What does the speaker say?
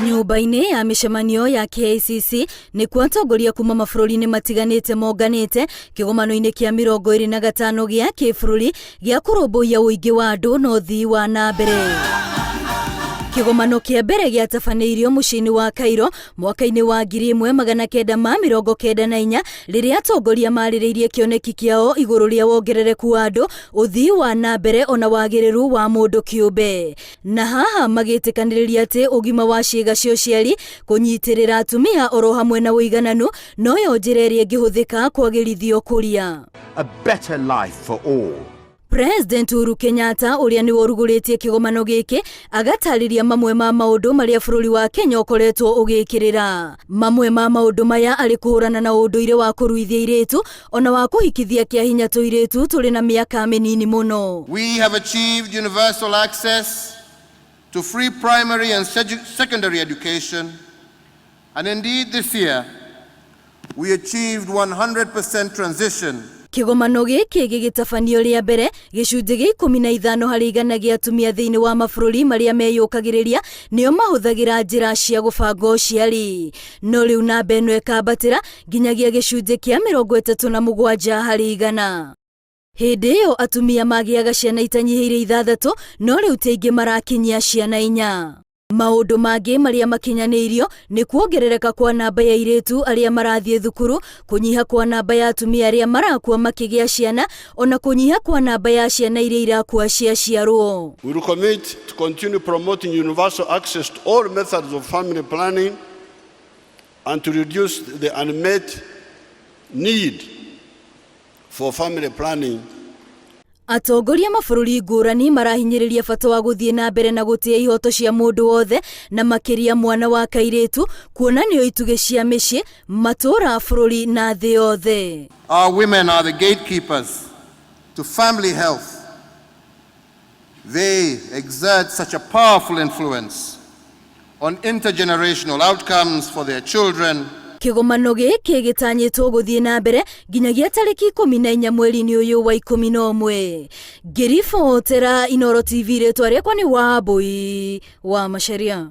Nyũmba-inĩ ya mĩcemanio ya KICC nĩkuo atongoria kuma mabũrũri-inĩ matiganĩte monganĩte kĩgomano-inĩ kĩa 25 gĩa kĩbũrũri gĩa kũrũmbũiya ũingĩ wa andũ na ũthii wa na mbere. Kĩgomano kĩa mbere gĩatabanĩirio mũciĩ-inĩ wa Cairo mwaka-inĩ wa 1994 rĩrĩa atongoria marĩrĩirie kĩoneki kĩao igũrũ rĩa wongerereku wa andũ, ũthii wa na mbere ona wagĩrĩru wa mũndũ kĩũmbe. Na haha magĩtĩkanĩrĩria atĩ ũgima wa ciĩga cia ũciari, kũnyitĩrĩra atumia oro hamwe na ũigananu noyo njĩra ĩrĩa ĩngĩhũthĩka kwagĩrithia ũkũria. A better life for all. President Uhuru Kenyatta ũrĩa nĩwe ũrugũrĩtie kĩgomano gĩkĩ agatarĩria mamwe ma maũndũ marĩa bũrũri wa Kenya ũkoretwo ũgĩkĩrĩra. Mamwe ma maũndũ maya arĩ kũhũrana na ũndũire wa kũruithia airĩtu ona wa kũhikithia kĩa hinya tũirĩtu tũrĩ na mĩaka mĩnini mũno. We have achieved universal access to free primary and secondary education, and indeed this year we achieved 100% transition. Kĩgomano gĩkĩ gĩgĩtabanio rĩa mbere, gĩcunjĩ gĩa 15 harĩ igana gĩa atumia thĩinĩ wa mabũrũri marĩa meyũkagĩrĩria nĩo mahũthagĩra njĩra cia gũbanga ũciari. No rĩu namba ĩno ĩkambatĩra nginyagia gĩcunjĩ kĩa 37 harĩ igana. Hĩndĩ ĩyo atumia magĩaga ciana itanyihĩire ithathatũ, no rĩu ti aingĩ marakinyia ciana inya. Maũndũ mangĩ marĩa makinyanĩirio nĩ kuongerereka kwa namba ya airĩtu arĩa marathiĩ thukuru, kũnyiha kwa namba ya atumia arĩa marakua makĩgĩa ciana, ona kũnyiha kwa namba ya ciana iria irakua ciaciarwo. We will commit to continue promoting universal access to all methods of family planning and to reduce the unmet need for family planning. Atongoria mabũrũri ngũrani marahinyĩrĩria bata wa gũthiĩ na mbere na gũtĩa ihoto cia mũndũ wothe na makĩria mwana wa kairĩtu kuona nĩo itugĩ cia mĩciĩ, matũũra, bũrũri na thĩ yothe. Our women are the gatekeepers to family health. They exert such a powerful influence on intergenerational outcomes for their children. Kĩgomano gĩkĩ gĩtanyĩtwo gũthiĩ na mbere nginyagia tarĩki 14 mweri-inĩ ũyũ wa 11. Ngĩribotera Inooro TV, rĩtwa rĩakwa nĩ Wambui wa Macharia.